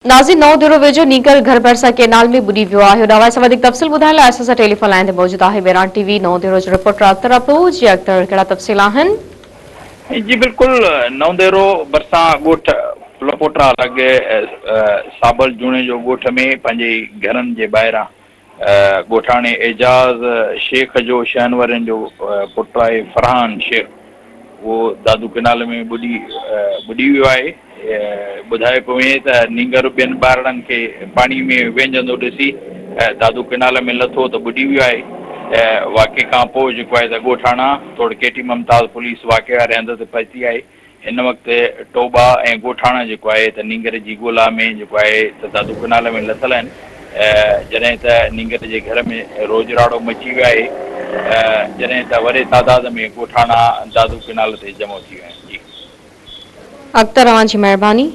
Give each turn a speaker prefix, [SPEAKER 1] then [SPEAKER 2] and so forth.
[SPEAKER 1] ناظرين نئون ديرو ويجهو نينگر گهر ڀرسان ڪينال ۾ ٻڏي ويو آهي ان حوالي سان وڌيڪ تفصيل ٻڌائڻ لاء اسان سان ٽيليفون لائين تي موجود آهي ميران ٽي وي نئون ديرو جو رپورٽر اختر ابڙو جي اختر ڪهڙا تفصيل آهن.
[SPEAKER 2] جي بلڪل نئون ديرو ڀرسان ڳوٺ ڦلپوٽا لڳ صابل جوڻيجو ڳوٺ ۾ پنهنجي گهرن جي ٻاهران ڳوٺاڻي اعجاز شيخ جو شهن ورهين جو پٽ آهي فرحان شيخ اهو دادو ڪئنال ۾ ٻڏي ٻڏي ويو آهي. ٻڌايو پيو وڃي ته نينگر ٻين ٻارڙن کي پاڻي ۾ وهنجندو ڏسي دادو ڪئنال ۾ لٿو ته ٻڏي ويو آهي. واقعي کان پوء جيڪو آهي ته ڳوٺاڻا توڙي ڪيٽي ممتاز پوليس واقعي واري هنڌ تي پهتي آهي. هن وقت ٽوٻا ۽ ڳوٺاڻا جيڪو آهي ته نينگر جي ڳولا ۾ جيڪو آهي ته دادو ڪئنال ۾ لٿل آهن جڏهن ته نينگر جي گهر ۾ روڄ راڙو مچي ويو آهي جڏهن ته وڏي تعداد ۾ ڳوٺاڻا دادو ڪئنال تي جمع ٿي ويا آهن جي.
[SPEAKER 1] اختر اوهان جي مهرباني.